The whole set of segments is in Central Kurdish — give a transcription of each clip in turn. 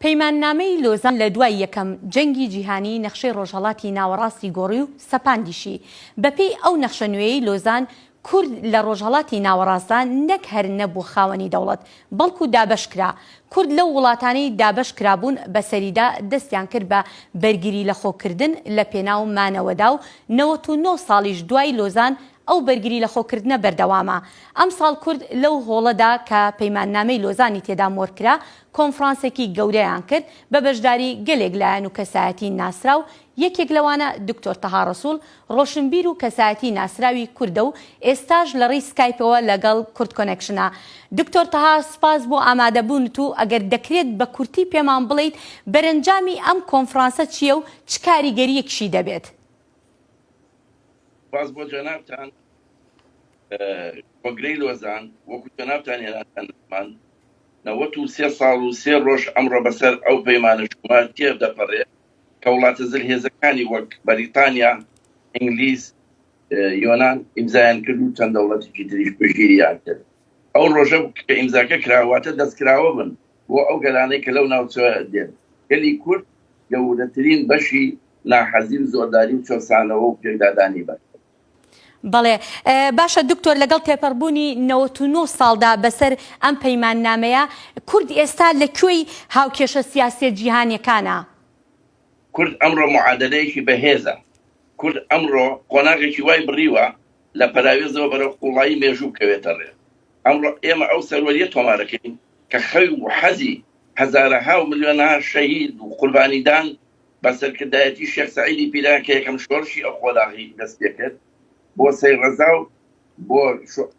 پەیماننامەی لۆزان لە دوای یەکەم جەنگی جیهانی نەخشەی ڕۆژهەڵاتی ناوەڕاستی گۆڕی و سەپاندیشی. بەپێی ئەو نەخشە نوێیەی لۆزان، کورد لە ڕۆژهەڵاتی ناوەڕاستدا نەک هەر نەبووە خاوەنی دەوڵەت، بەڵکو دابەشکرا. کورد لەو وڵاتانەی دابەشکرابوون بەسەریدا دەستیان کرد بە بەرگری لەخۆکردن لە پێناو مانەوەدا و 99 ساڵیش دوای لۆزان ئەو بەرگری لەخۆکردنە بەردەوامە. ئەمساڵ کورد لەو هۆڵەدا کە پەیماننامەی لۆزانی تێدا مۆرکرا، کۆنفرانسێکی گەورەیان کرد بە بەشداری گەلێک لایەن و کەسایەتی ناسراو، یەکێک لەوانە دکتۆر تەها ڕەسوڵ، ڕۆشنبیر و کەسایەتی ناسراوی کوردە و ئێستاش لە ڕێی سکایپەوە لەگەڵ کوردکۆنێکشنە. دکتۆر تەها سوپاس بۆ ئامادەبوونت و ئەگەر دەکرێت بە کورتی پێمان بڵێیت بەرەنجامی ئەم کۆنفرانسە چییە و چ کاریگەرییەکیشی دەبێت؟ سوپاس بۆ جەنابتان. کۆنگرەی لۆزان وەکو جەنابتان هێناتان زمان 93 ساڵ و سێ ڕۆژ ئەمڕۆ بەسەر ئەو پەیمانە شوومە تێدەپەڕێ کە وڵاتە زلهێزەکانی وەک بەریتانیا، ئینگلیز، یۆنان ئیمزایان کرد و چەند دەوڵەتێکی تریش پشتگیریان کرد. ئەو ڕۆژە کە ئیمزاکە کرا واتە دەستکراوە بن بۆ ئەو گەلانەی کە لەو ناوچە دێن. گەلی کورد گەورەترین بەشی ناحەزی و زۆرداری و چەوسانەوە و پێکدادانی بەرکرد. بەڵێ باشە دکتۆر لەگەڵ تێپەڕبوونی 99 ساڵدا بەسەر ئەم پەیماننامەیە کورد ئێستا لە کوێی هاوکێشە سیاسیە جیهانیەکانە؟ کورد ئەمڕۆ معادەلەیەکی بەهێزە، کورد ئەمڕۆ قۆناغێکی وای بڕیوە لە پەراوێزەوە بەرەو قوڵایی مێژوو بکەوێتە ڕێ. ئەمڕۆ ئێمە ئەو سەروەریە تۆمارەکەین کە خەو و حەزی هەزارەها و ملیۆنەها شەهید و قوربانیدان بە سەرکردایەتی شێخ سەعیدی پیران کە یەکەم شۆڕشی ئەو قۆناغی دەست پێکرد بۆ سەی ڕەزا و بۆ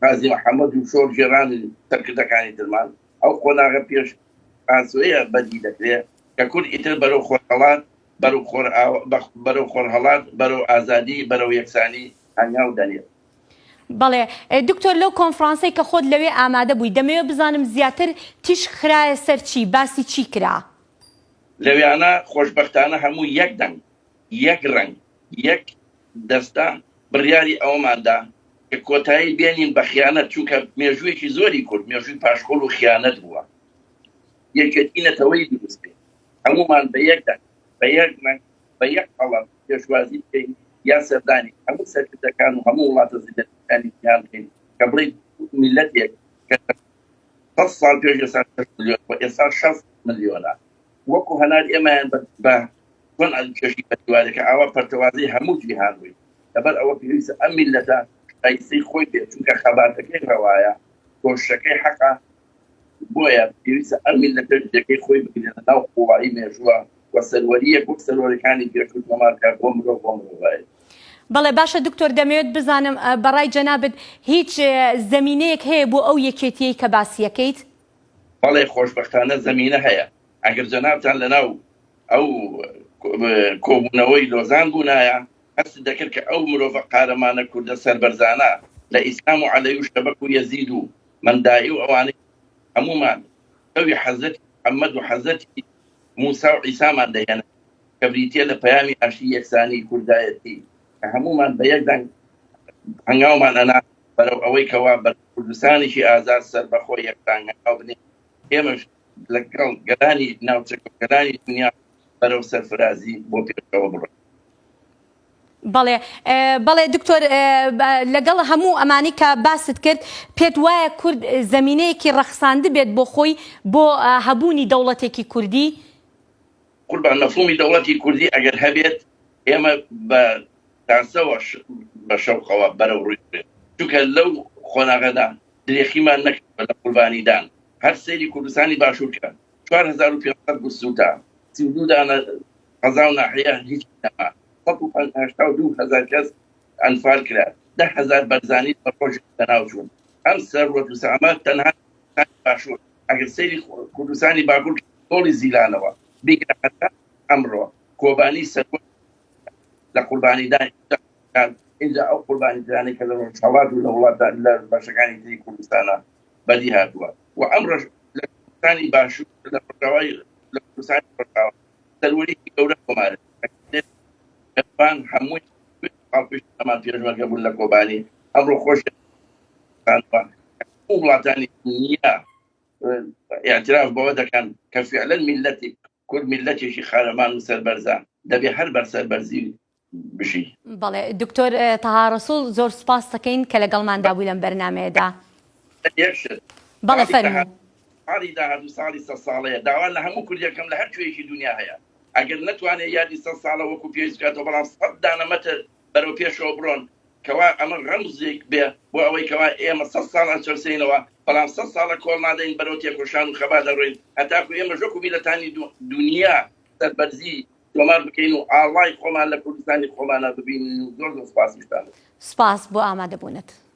قازی محەممەد و شۆڕگێڕان و سەرکردەکانی ترمان ئەو قۆناغە پێش ئاسۆیە بەدی دەکرێ کە کورد ئیتر بەرەو خۆرهەڵات بەرەو بەرەو خۆرهەڵات بەرەو ئازادی بەرەو یەکسانی هەنگاو دەنێت. بەڵێ دکتۆر لەو کۆنفرانسەی کە خۆت لەوێ ئامادە بووی دەمەوێت بزانم زیاتر تیشک خرایە سەر چی باسی چی کرا؟ لەویانە خۆشبەختانە هەموو یەک دەنگ، یەک ڕەنگ، یەک دەستە بڕیاری ئەوەمان دا کە کۆتایی بێنین بە خیانەت، چونکە مێژوویەکی زۆری کورد مێژووی پاشقول و خیانەت بووە. یەکێتی نەتەوەیی دروست بکەین، هەموومان بە یەک دەنگ، بە یەک ڕەنگ، بە یەک قەڵەم پێشوازی بکەین یا سەردانی هەموو سەرکردەکان و هەموو وڵاتە زلهێزەکانی جیهان بکەین کە بڵێین میللەتێک کە 100 ساڵ پێش ئێستا 6 ملیۆن و ئێستا 60 ملیۆنە وەکو هەنار ئێمەیان بە چۆن کێشی بە دیوارەکە ئاوا پەرتەوازەی هەموو جیهان بووین لەبەر ئەوە پێویستە ئەم میللەتە شایستەی خۆی بێت چونکە خەباتەکەی ڕەوایە کۆششەکەی حەقە بۆیە پێویستە ئەم میللەتە جێگەی خۆی بگرێت لە ناو قوڵایی مێژووە و سەروەرییەک وەک سەروەریەکانی پێشوو تۆمار بکات بۆ مرۆڤ بۆ مرۆڤایەتی. بەڵێ باشە دکتۆر دەمەوێت بزانم بەڕای جەنابت هیچ زەمینەیەک هەیە بۆ ئەو یەکێتیەی کە باسیەکەیت؟ بەڵێ خۆشبەختانە زەمینە هەیە ئەگەر جەنابتان لەناو ئەو کۆبوونەوەی لۆزان بوونایە هەستت دەکرد کە ئەو مرۆڤە قارەمانە کوردە سەربەرزانە لە ئیسلام و عەلەوی و شەبەک و یەزید و مەندائی و ئەوانەی هەموومان ئەوی حەزرەتی محەممەد و حەزرەتی موسا و عیسامان دەهێنا کە بریتیە لە پەیامی ئاشتی یەکسانی کوردایەتی کە هەموومان بە یەک دەنگ هەنگاومان ئەنا بەرەو ئەوەی کەوا بە کوردستانێکی ئازاد سەربەخۆ یەکسان هەنگاو بنێین ئێمەش لەگەڵ گەلانی ناوچەکە و گەلانی دنیا بەرەو سەرفرازی بۆ پێشەوە بڕۆین. بەڵێ بەڵێ دکتۆر لەگەڵ هەموو ئەمانەی کە باست کرد پێت وایە کورد زەمینەیەکی ڕەخساندبێت بۆ خۆی بۆ هەبوونی دەوڵەتێکی کوردی؟ قوربان مەفهومی دەوڵەتی کوردی ئەگەر هەبێت ئێمە بە تاسەوە بە شەوقەوە بەرەو ڕووی بێت چونکە لەو قۆناغەدا درێخیمان نەکردووە لە قوربانیدان هەر سەیری کوردستانی باشوور کە 4500 گوند سووتا 32 دانە قەزا و ناحیە هیچ نەما 182 هەزار کەس ئەنفال کرا 10 هەزار بەرزانی بە ڕۆژ لەناو چوون ئەم سەروەت و سامان تەنها باشوور ئەگەر سەیری کوردستانی باکوور دۆڵی زیلانەوە بیگرە هەتا ئەمڕۆ کۆبانی سەروەت لە قوربانیدانی اینجا ئەو قوربانیدرانەی کە لە ڕۆژهەڵات و لە وڵاتدا لە بەشەکانی تری کوردستانە بەدی هاتووە و ئەمڕۆش لە کوردستانی باشوور لە ڕۆژاوای لە کوردستانی ڕۆژاوا سەروەریی گەورە تۆمار دەکرێت هەمووی پاڵپشتی ئەمان پێشمەرگە بوون لە کۆبانی ئەمڕۆ خۆش وڵاتانی دنیا. ئیعتراف بەوە دەکەن کە فعلەن میللەتی کورد میللەتێکی قارەمان و سەربەرزە، دەبێ هەر بەر سەربەرزی بژی. بەڵێ دکتۆر تەها ڕەسوڵ زۆر سوپاست دەکەین کە لەگەڵماندا بووی لەم بەرنامەیەدا. یەک شت. بەڵێ فەرموو. ساڵی داهاتوو ساڵی سەد ساڵەیە، داوا لە هەموو کوردێک کەم لە هەر کوێیەکی دونیا هەیە ئەگەر نەتوانێ یادی سەد ساڵە وەکو پێویست بکاتەوە بەڵام سەد دانە مەتر بەرەو پێشەوە بڕۆن کەوا ئەمە ڕەمزێک بێ بۆ ئەوەی کەوا ئێمە سەد ساڵ ئەچەوسێینەوە بەڵام سەد ساڵە کۆڵ نادەین بەرەو تێکۆشان و خەبات دەڕۆین هەتاکو ئێمەش وەکو میللەتانی دونیا سەربەرزی تۆمار بکەین و ئاڵای خۆمان لە کوردستانی خۆمانا ببینین و زۆر زۆر سوپاسیشتان دەکەم. سوپاس بۆ ئامادەبوونت.